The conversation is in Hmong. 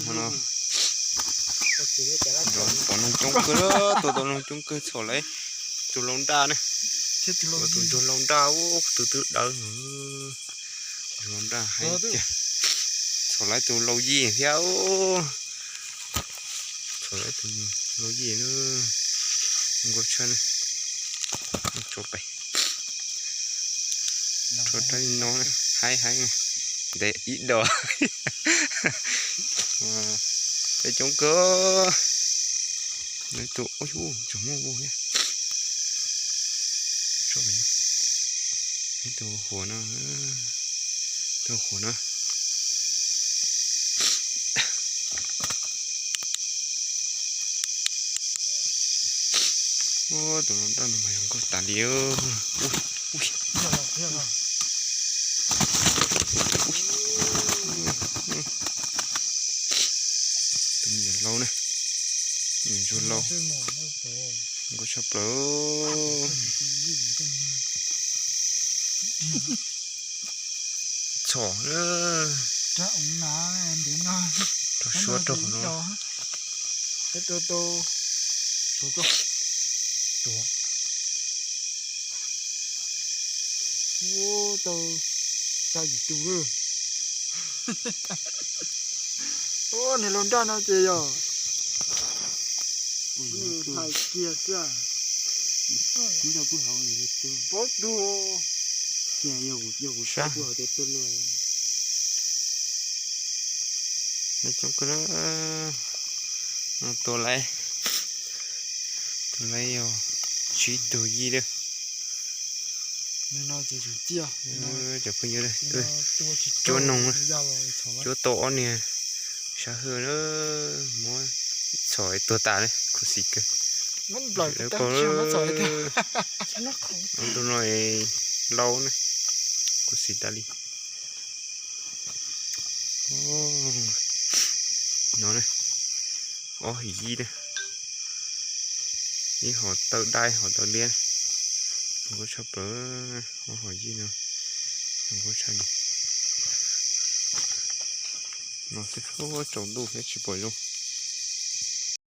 Hmo no pom noog coob kawg, tua tau noog coob kawg, txhom lawv tus lau nraj na. Ua tus ntsuag lau nraj, ua tus twb dawb, ntsuag lau nraj heev tiag. Txhom lawv tus lau yij thiab, txhom lawv tus lau yij na. Nkauj tshaj na. Tso pem, tso rau no, haib haib, ntev ib dos. Peb coob kawg. Lawv tus, ub, tseem muaj vau thiab. Ib tug huam no, tus huam no. Ua tus lau nraj no mas yog nkauj tas li. Tus me nyuam lau na, me nyuam ntsuag lau, nkauj tshaj plaws. Txhom na, rau suab rau qhov no. Ua tau xya yim tus. Ua niag lau nraj no ces yog hais kiag xwb. Paub tug. Sab. Coob kawg, tua lawv, tua lawv yog tsib tug yij lawm. Cov phooj ywg, cuab noog, cuab tau ob niag sab hwj na, muab txhom tuag tas na, khuv xim kawg. Ntau no lau na, khuv xim tas li. No na, ob hom yij na, ib hom tawb dab, hom tawb liab. Zoo nkauj tshaj plaws, ob hom yij no zoo nkauj tshaj li. No xwb, tsaus ntuj thiab tsis pom zoo.